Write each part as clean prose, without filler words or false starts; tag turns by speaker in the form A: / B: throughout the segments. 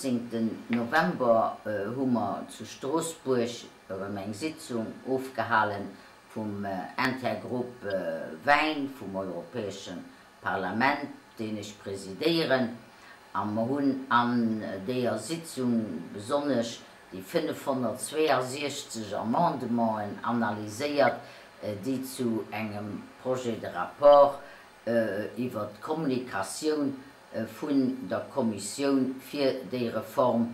A: 15 November hu mer zu Stroossbuerg erëm eng Sitzung ofgehale vum Intergroupe Wäin vum Europäesche Parlament, deen ech presidéieren, a mer hunn an deeër Sitzung besonnesch déi 562 Amendementen analyséiert, déi zu engem Projet de rapport iwwert d'Kommunikatioun vun der Kommissioun fir déi Reform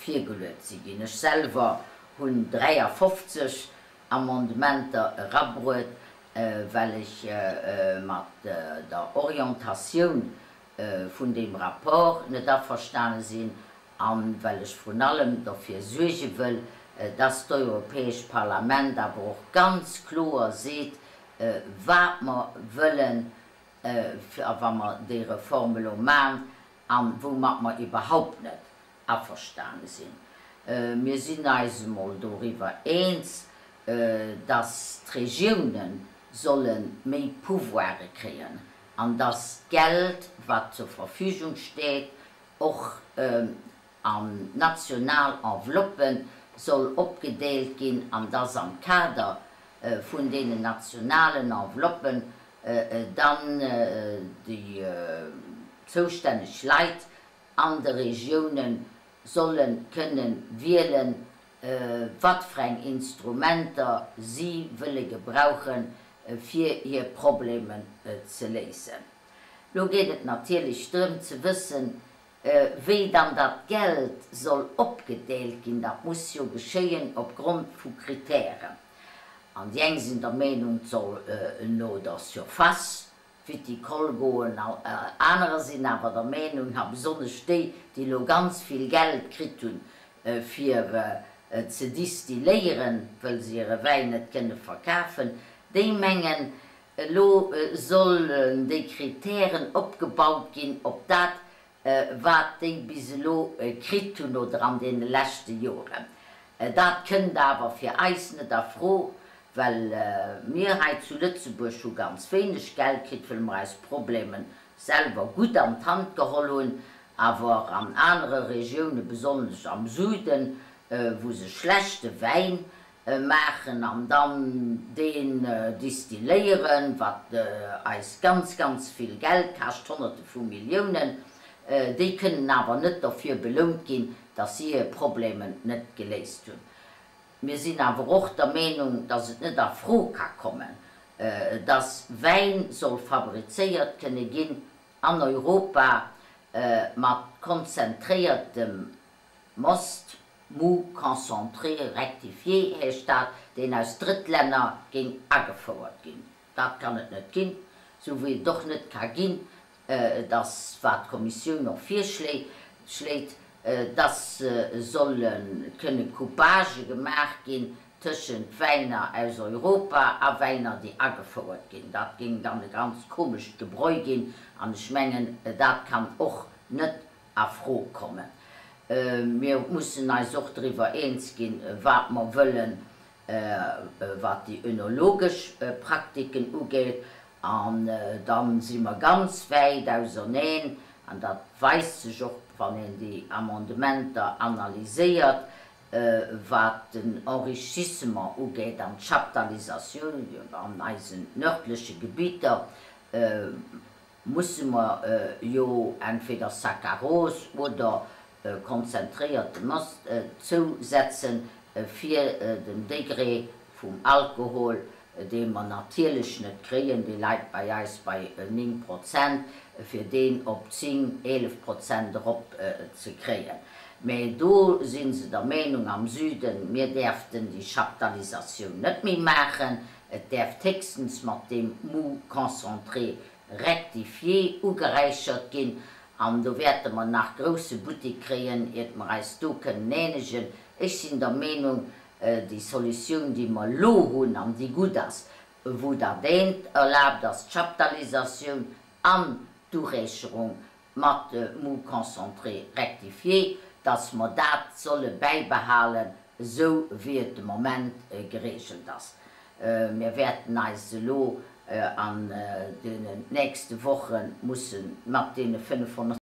A: virgeluet si ginn. Ech selwer hunn 53 Amendementer erabruet, well ech mat der Orientatioun vun deem Rapport net averstane sinn a well ech vrun allem derfir suerge wëll, dass d'Europäescht Parlament awer och ganz kloer seet, wat mer wëllen, a wa mer déi Reform elo maachen, a woumat mer iwwerhaupt net averstane sinn. Mir sinn eis emol doriwwer eens, dass d'Regioune solle méi Pouvoire kréien an dass d'Geld, wat zur Verfügung steet, och an national Enveloppe soll opgedeelt ginn an dass am Kader vun deenen nationalen Enveloppen dann déi zoustänneg Leit an de Regioune solle kënne wielen, wat fir eng Instrumenter si wëlle gebrauchen, fir hir Problemen ze léisen. Lo geet et natierlech drëm ze wëssen, wéi dann dat Geld soll opgedeelt ginn. Dat muss jo geschéien opgrond vu Kritären. An déi eng sinn der Meenung, et soll no der Surface viticole goen, anerer sinn awer der Meenung, a besonnesch déi, déi elo ganz vill Geld kritt hunn, fir ze distilléieren, wëll se hire Wäin net kënne verkafen, déi mengen, elo sollen déi Kritären opgebaut ginn op dat, wat déi bis elo kritt hunn oder an deene leschte Joren. Dat kënnt awer fir eis net a Fro, well mir hei zu Lëtzebuerg hu ganz wéineg Geld kritt, wëll mer eis Problemen selwer gutt an d'Hand geholl hunn, awer an anere Regiounen, besonnesch am Süden, wou se schlechte Wäin maachen an dann deen distilléieren, wat eis ganz, ganz vill Geld kascht, Honnerte vu Milliounen, déi kënnen awer net derfir belount ginn, dass si hir Problemen net geléist hunn. Mir sinn awer och der Meenung, dass et net a Fro ka kommen, dass Wäin soll fabrizéiert kënne ginn an Europa mat konzentréiertem Most, Moût concentré rectifié heescht dat, deen aus Drëttlänner géing agefouert ginn. Dat kann et net ginn, sou wéi et och net ka ginn, dass, wat d'Kommissioun och virschléit, dass solle kënne Coupagë gemaach ginn tëschent Wäiner aus Europa a Wäiner, déi agefouert ginn. Dat géing dann e ganz komescht Gebräu ginn an ech mengen, dat kann och net a Fro kommen. Mir mussen eis och driwwer eens ginn, wat mer wëllen, wat déi önologesch Praktiken ugeet. An da si mer ganz wäit auserneen, an dat weist sech och, wann een déi Amendementer analyséiert, wat den Enrichissement ugeet an d'Chaptalisatioun an eisen nördleche Gebieter. Musse mer jo entweder Saccharose oder konzentréierte Most zousetzen, fir den Degré vum Alkohol, dee mer natierlech net kréien, dee leit bei eis bei 9 Prozent, fir deen op 10, 11 Prozent erop ze kréien. Mä do si se der Meenung am Süden, mir däerften déi Chaptalisatioun net méi maachen, et däerft héchstens mat deem Moût concentré rectifié ugeräichert ginn an do wäerte mer nach grousse Buttek kréien, iert mer eis do kënnen eenegen. Ech sinn der Meenung, déi Solutioun, déi mer elo hunn an déi gutt ass, wou dat eent erlaabt ass, d'Chaptalisatioun an d'Ureecherung mat Moût concentré rectifié, dass mer dat solle bäibehalen, esou wéi et de Moment geregelt ass. Mir wäerten eis elo an deenen nächste Woche musse mat deene 500.